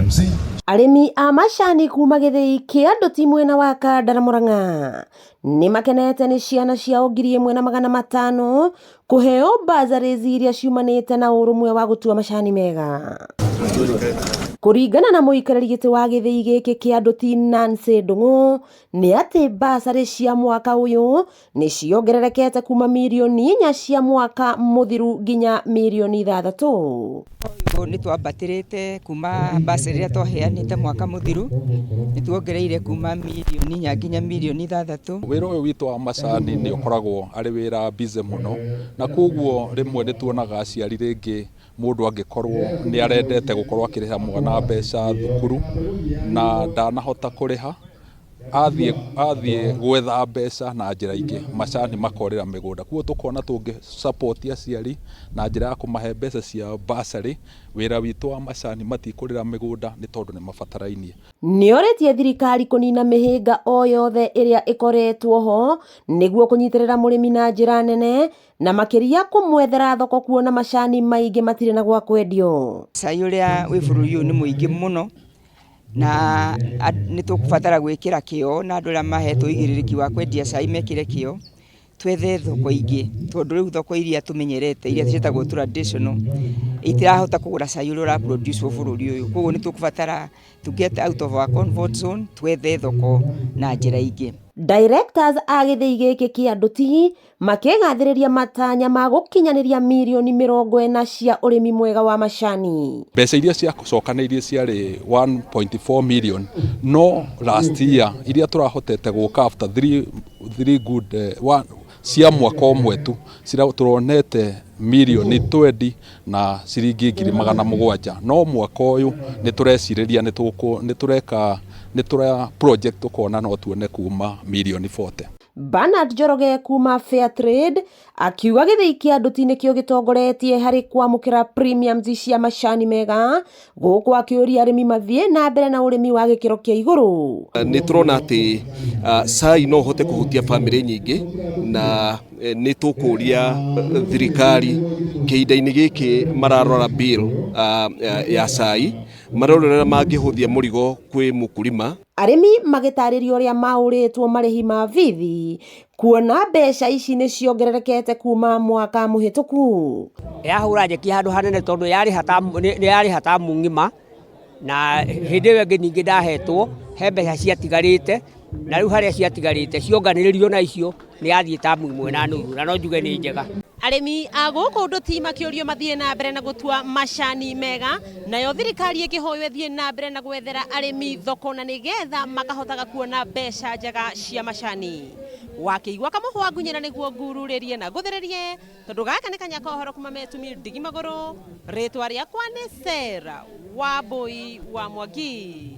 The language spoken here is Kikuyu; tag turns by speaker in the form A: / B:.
A: MC.
B: Arĩmi a macani kuma gĩthĩi kĩa Ndũti mwena wa Kandara Murang'a nĩ makenete nĩ ciana ciao 1500 kũheo bursaries iria ciumanĩte na ũrũmwe wa gũtua macani mega. Kũringana na mũikarĩri gĩtĩ wa gĩthĩi gĩkĩ kĩa Ndũti Nancy Ndung'u nĩ atĩ bursary cia mwaka ũyũ nĩ ciongererekete kuma mirioni 4 cia mwaka mũthiru nginya mirioni 6.
C: Ũyũ nĩ twambatĩrĩte kuma bursary ĩrĩa twaheanĩte mwaka mũthiru, nĩ tuongereire kuma mirioni 4 nginya mirioni 6.
D: Wĩra ũyũ witũ wa macani nĩ ũkoragwo arĩ wĩra busy mũno, na koguo rĩmwe nĩ tuonaga aciari rĩngĩ mũndũ angĩkorwo nĩ arendete gũkorwo akĩrĩha mwana mbeca thukuru na ndanahota kũrĩha, athiĩ gwetha mbeca na njĩra ingĩ, macani makorĩra mĩgũnda. Koguo tũkona tũngĩ support aciari na njĩra ya kũmahe mbeca cia bursary, wĩra witũ wa macani matikũrĩra mĩgũnda nĩ tondũ nĩ mabatarainie.
B: Nĩorĩtie thirikari kũnina mĩhĩnga o yothe ĩrĩa ĩkoretwo ho nĩguo kũnyitĩrĩra mũrĩmi na njĩra nene na makĩria kũmwethera thoko kuona macani maingĩ matirĩ na gwa kwendio.
C: Cai ũrĩa wĩ bũrũri ũyũ nĩ mũingĩ mũno na nĩ tũkũbatara gwĩkĩra kĩo na andũ arĩa mahetwo ũigĩrĩrĩki wa kwendia cai mekĩre kĩo, twethe thoko ingĩ tondũ rĩu thoko iria tũmenyerete iria ciĩtagwo traditional itirahota kũgũra cai ũrĩa ũra produce bũrũri ũyũ. Koguo nĩ tũkũbatara to get out of our comfort zone, twethe thoko na njĩra ingĩ.
B: Directors a gĩthĩi gĩkĩ kĩa Ndũti makĩgathĩrĩria matanya ma gũkinyanĩria mirioni 40 cia ũrĩmi mwega wa macani.
D: Mbeca iria ciacokanĩirie ciarĩ 1.4 million, no last year iria tũrahotete gũka after three good one, cia mwaka ũmwe tu tũronete mirioni 20 na ciringi 700,000, no mwaka ũyũ nĩ tũrecirĩria nĩ tũreka nĩ tũra project tũkona no tuone kuma mirioni 40.
B: Bernard Njoroge kuma Fairtrade akiuga gĩthĩi kĩa Ndũti nĩkĩo gĩtongoretie harĩ kwamũkĩra premiums cia macani mega, gũkũ akĩũria arĩmi mathiĩ na mbere na ũrĩmi wa gĩkĩro kĩa igũrũ.
E: Nĩ tũrona atĩ cai no ũhote kũhutia bamĩrĩ nyingĩ, na nĩ tũkũria thirikari kĩhinda-inĩ gĩkĩ mararora bill ya cai, marore ũrĩa mangĩhũthia mũrigo kwĩ mũkulima.
B: Arĩmi magĩtarĩria ũrĩa maũrĩtwo marĩhi ma bithi kuona mbeca ici nĩ ciongererekete kuma mwaka mũhĩtũku.
F: Yahũra njeki handũ hanene tondũ nĩ yarĩha tamu ng'ima, na hĩndĩ ĩyo ĩngĩ ningĩ ndahetwo he mbeca ciatigarĩte, na rĩu harĩa ciatigarĩte cionganĩrĩrio na icio nĩ yathiĩ tamu 1.5, na no njuge nĩ njega.
B: Arĩmi a gũkũ Ndũti makĩũrio mathiĩ na mbere na gũtua macani mega, nayo thirikari ĩkĩhoywo ĩthiĩ na mbere na gwethera arĩmi thoko na nĩgetha makahotaga kuona mbeca njega cia macani. Wakĩigua kamũhwa ngunyĩra nĩguo ngururĩrie na ngũthĩrĩrie, tondũ gaka nĩ kanya ka ũhoro kuma Metumi ndigi magũrũ. Rĩtwa rĩakwa nĩ Sarah Wambui wa Mwangi.